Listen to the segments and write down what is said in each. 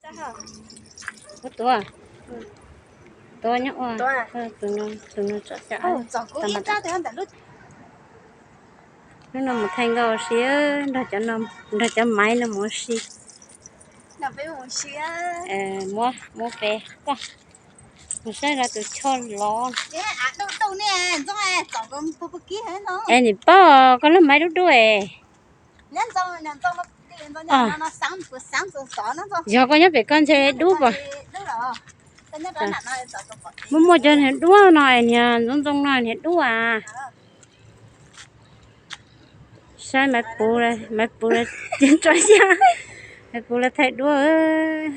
Ua tuav, tuav nyob ua, tus no tsom cas. Hnub no mus thaij nkauj ua si, nrog cov maiv no mus ua si. Muab, muab peb koj mus saib lawv tus choj lov. Es nim paub koj lub maiv dub dub es. Yog koj nyob pem koj ntshe dub pom. Muaj muaj cov niag duab no es niag ntxoov ntxoo no niag dub as. Saib maiv puv, maiv puv lawv tso xyab, maiv puv lawv thaij duab.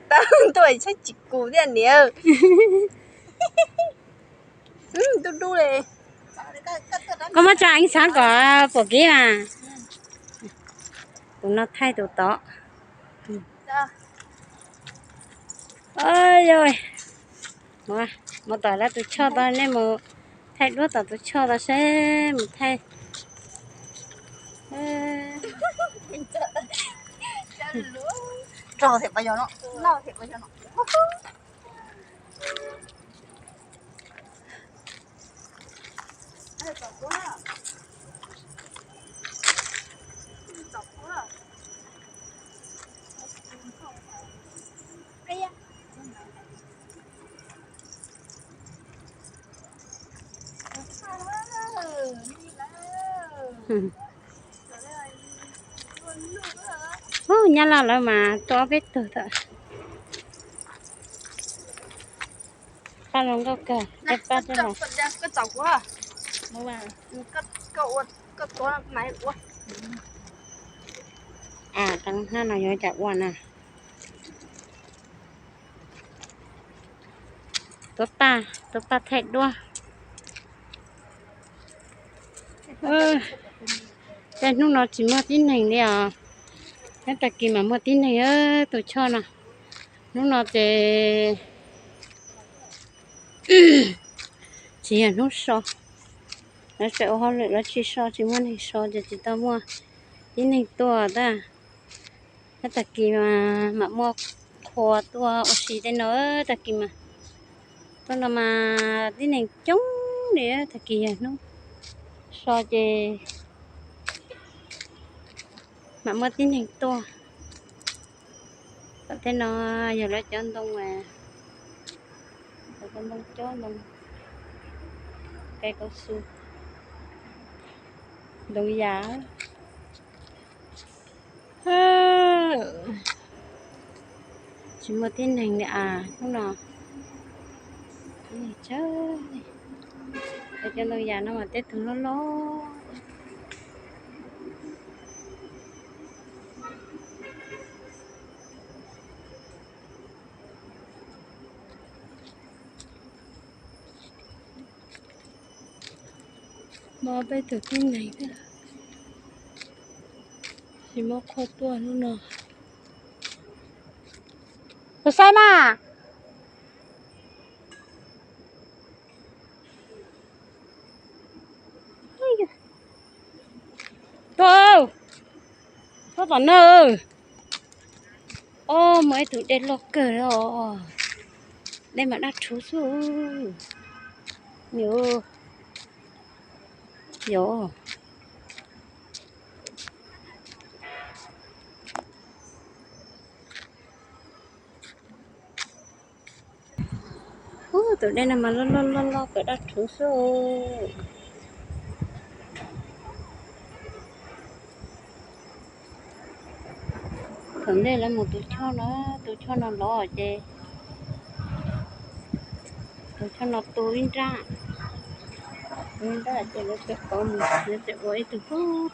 Tau ntuj saib tsis kus thiab niam. Dub dub li. Koj muab tso ib xav kom pom kev mas. Tus no thaij tus tod. Yog, mus tom lawv tus choj tod, nej mus thaij duab tom tus choj tod seb mus thaij. Ub, nyab laj lawv mas tuaj ob peb tug tawm. Paj zoo nkauj kawg, peb pab coj los. Hnab no yuav cas ua na. Tuav paj, tuav paj thaij duab. Tej hnub no tsis muaj tib neeg li os. Nyob tag kis mas muaj tib neeg tus choj no. Hnub no ces tsis yog hnub so, lawv tseem ua hauj lwm lawv tsis so, tsis muaj neeg so ces tsis tau muaj tib neeg tuaj tab. Nyob tag kis mas mam muaj qhua tuaj ua si tej no, tag kis mas tuaj no mas tib neeg coob li, tag kis yog hnub so ces mam muaj tib neeg tuaj. Tom tej no yog lawv cov ntoo, cov ntoo cob, ntoo kaw su, ntoo yas. Tsis muaj tib neeg li as hnub no. Tib neeg tsawg li. Cov ntoo yas no mas tej tug loj loj. Muaj peb tug tib neeg thiab, tsis muab qhua tuaj hnub no. Tus saib mas. Tuaj, tuaj tom no. Ob, muaj ib tug dej loj kawg li os. Dej mas daj rhuv xwb. Yog, yog. Ub, tus dej no mas loj loj loj loj kawg daj rhuv xwb. Thaum ntej lawv mus tus choj no, tus choj no lov ces tus choj no tu ib nrab, tu ib nrab ces lawv txawm kauv mus, lawv txawm ua ib tug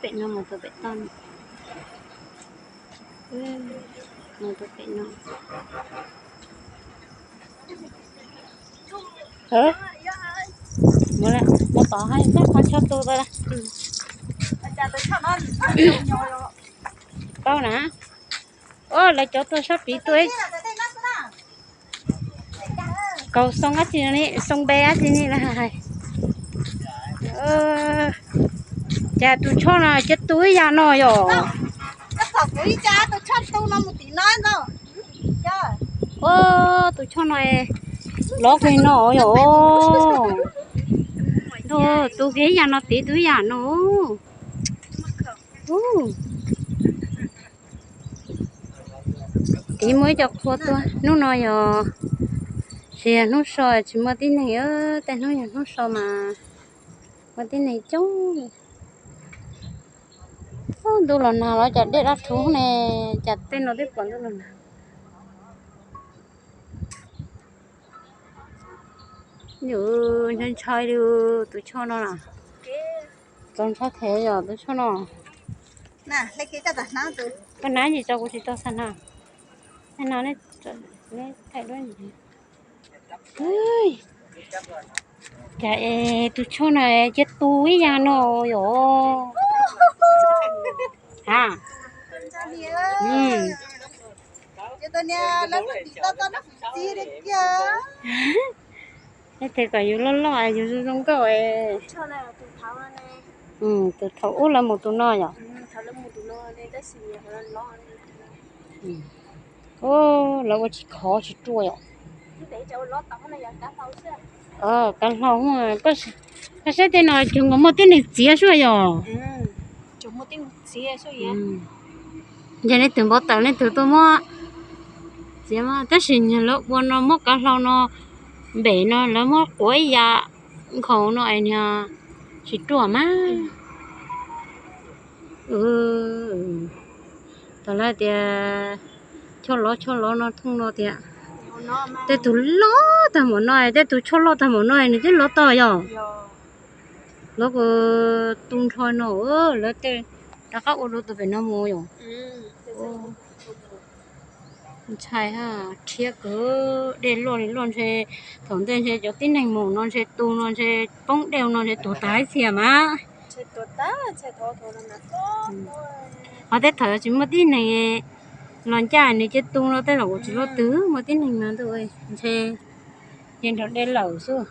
pem no mus tus pem toj no. Mus tus pem no. Mus tod hais saib qhov chaw tu tau. Paub na. Ua lawv cov tuaj sab pis tuaj. Kaus xoo dab tsi ni, xoo npe dab tsi ni lawm hais. Cas tus choj no cia tu ib yam no yom. Ua, tus choj no lov kawg no yom. Ntuj, tus kiag yam no, tiv tus yam no. Tiv muaj ib co qhua tuaj. Hnub no yog tsis yog hnub so, tsis muaj tib neeg. Tej hnub yog hnub so mas muaj tib neeg coob. Ntuj los nag los cas dej dab rhuv ne, cas tej no twb pom ntuj los nag. Yus ntshai ntshai li tus choj no na. Txaus ntshai thiab yom tus choj no. Koj nab ntsis tso kuv tsis tau xa na. Xa na, neb thaij duab. Cas es tus choj no cia tu ib yam no yom. Ha. Ib teg kom yus loj loj es yus zoo zoo nkauj. Tus thaum ub lawv mus tus no yom. Lawv ua tsis khov tsis ruaj yom. Kav hlau, koj saib tej no cog nkaus muaj tib neeg txiav xwb yom. Yog leej twg npau taws leej twg tuaj muab txiav mas, tab sis nyias lawv ua no muab kav hlau no npem no lawv muab quav ib yam nkhaus no es niag tsis ruaj mas. Tau lawv tias choj lov choj lov no thooj no tias tej tus loj tag npaum no, tej tus choj loj tag npaum no nws twb lov tau yom. Lov kuj tu nrho no, lawv tej rov qab ua rau tus pem no mus yom. Ntshai, rhiab kawg, dej loj li loj ntshe thaum ntej ntshe cov tib neeg mus no ntshe tu no ntshe poob dej no ntshe tuag tag ib txhia mas. Ho tej thaum tsis muaj tib neeg los ncaj nws cia tu no tej zaum kuj tsis luaj twg muaj tib neeg mas ntuj ntshe ces nrog dej lawm xwb.